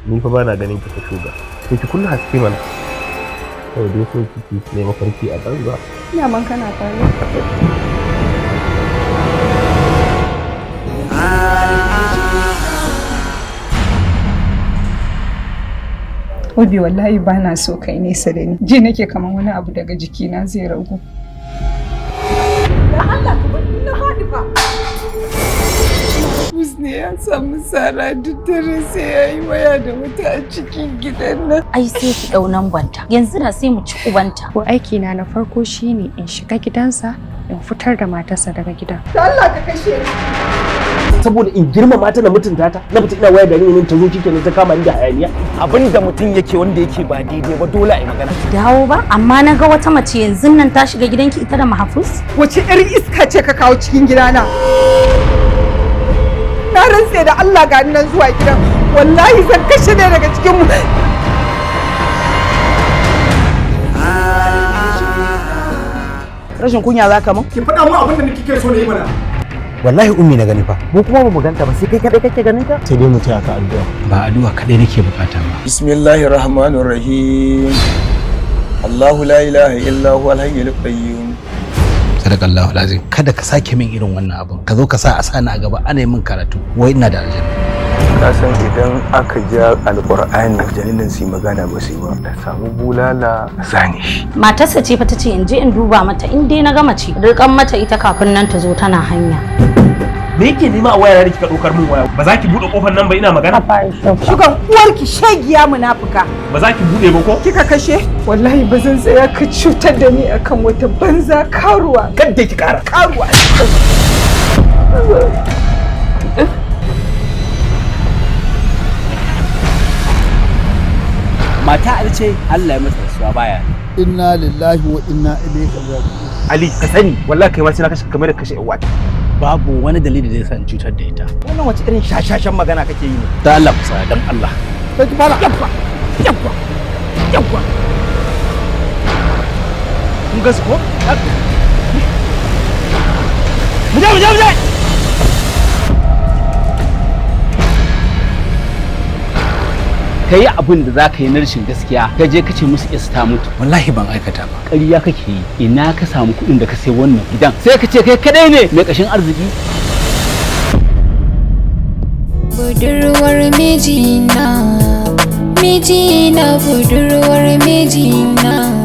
Ni fa bana ganin ki ta shuga. To ki kunna haske mana. Kawai dai so kiki ne mafarki a banza. Daman kana tare. Obi, wallahi ba na so kai nesa da ni. Ji nake kamar wani abu daga jikina zai ragu. Da Allah ka bar na faɗi fa. Mahfuz ne ya samu Sara, duk dare sai ya yi waya da wata a cikin gidan nan. Ai sai ki ɗau nambanta. Yanzu da sai mu ci ubanta. Ko aiki na na farko shine in shiga gidansa in fitar da matarsa daga gidan. Da Allah ka kashe ni. Saboda in girmama ta na mutunta ta, na fita ina waya da ni, ta zo kike ta kama ni da hayaniya. Abin da mutum yake wanda yake ba daidai ba, dole a yi magana. Dawo ba, amma na ga wata mace yanzu nan ta shiga gidanki ita da Mahfuz. Wace irin iska ce ka kawo cikin gidana? Na rantse da Allah, ga nan zuwa gidan. Wallahi zan kashe ne daga cikin mu. Rashin kunya za ka mun? Ki faɗa mu abin da kike so na yi mana. Wallahi Ummi na gani fa. Mu kuma bamu ganta ba, sai kai kadai kake ganin ta. Sai dai mu taya ka addu'a. Ba addu'a kadai nake bukata ba. Bismillahir rahmanir rahim. Allahu la ilaha illa huwal hayyul qayyum. Sadakallahu lazim. Kada ka sake min irin wannan abun. Ka zo ka sa a sani a gaba ana yi min karatu. Wai ina da aljanna. Ka san idan aka ja Alqur'ani janinan su magana ba su ba. Da samu bulala zane shi. Matarsa ce fa ta ce in je in duba mata, in dai na ga mace rikan mata ita kafin nan ta zo, tana hanya. Me yake nema a waya da kika ɗaukar min waya? Ba za ki buɗe kofar nan ba ina magana? Shugan uwarki shegiya munafuka. Ba za ki buɗe ba ko? Kika kashe? Wallahi ba zan tsaya ka cutar da ni akan wata banza karuwa. Kadda ki ƙara. Karuwa. Mata Ali ce Allah ya masa rasuwa baya. Inna lillahi wa inna ilaihi raji'un. Ali, ka sani wallahi kai ma sai na kashe kamar da kashe yan uwata. Babu wani dalili da zai sa in cutar da ita. Wannan wace irin shashashan magana kake yi ne? Dan Allah ku tsaya, dan Allah. Sai ki fara. Yabba! Yabba! Yabba! Kun ga su ko? Mu je, mu je, mu je! Ka yi abin da za ka yi na rashin gaskiya, ka je ka ce musu is ta mutu. Wallahi ban aikata ba. Ƙarya kake yi. Ina ka samu kuɗin da ka sai wannan gidan? Sai ka ce kai kadai ne mai ƙashin arziki. Budurwar mijina, mijina, budurwar mijina.